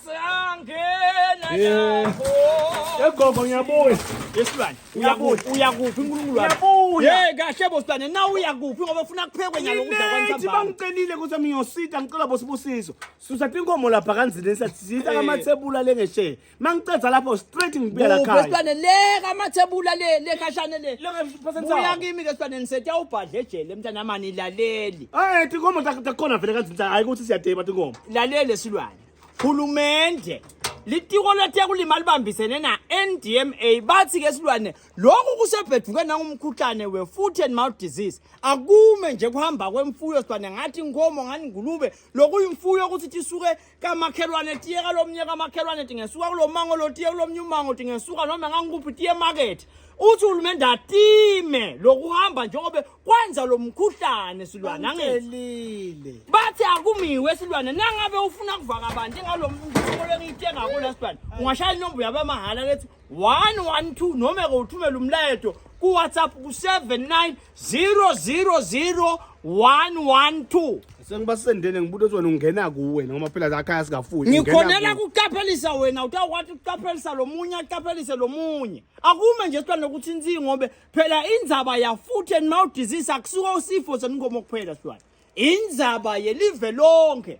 Sangena Eh. lapho. Egogo ngiyabuya. Yesilwane, Ngiyabuya. uyakuphi? Uyakuphi uNkulunkulu wami? Ngiyabuya. Hey kahle bo silwane, na uyakuphi ngoba ufuna kuphekwe nyalo ukudla Ngilethi kwantsambama. bangicelile ukuthi ngiyosita ngicela bosibusiso. Susa tinkomo lapha kanzini sasitha Eh. kamathebula lengeshe. Mangicedza lapho straight ngibuya la Kuphi khaya. silwane le kamathebula le le khashane le. Lenge Buya kimi ke silwane nisethi awubhadle ejele mntanami laleli. Eh tinkomo takhona vele kanzini hayi ukuthi siyadeba tinkomo. Lalele silwane. Hulumende litiko letekulima libambisene na-NDMA bathi ke silwane lokhu kusebheduke nangumkhuhlane we-foot and mouth disease akume nje kuhamba kwemfuyo silwane ngathi inkomo ngani ngulube lokuyimfuyo ukuthi tisuke kamakhelwane tiye kalomnye kamakhelwane tingesuka kulo mango lo tiye kulomnye umango tingesuka noma ngangikuphi tiye emakethe uthi uhulumende atime lokuhamba njengoba kwenza lo mkhuhlane silwane angithi Angicelile. bathi akumiwe silwane nangabe ufuna kuva kabanti ngalo mthoko lengiyithengako la silwane ungashaya inombolo yabamahhala lethi 112 noma ke uthumele umlayeto ku-whatsapp ku-79 000 112 Sengibasendele ngibuta ukuthi wena ungena kuwe noma phela la khaya singafuyi. ngikhonela kuqaphelisa wena utawukwati ukuqaphelisa lo munye aqaphelise lo munye akume nje silwane ukuthi insingo ngobe phela indzaba ya foot and mouth disease akusuka usifo senkomo kuphela silwane indzaba yelive lonke.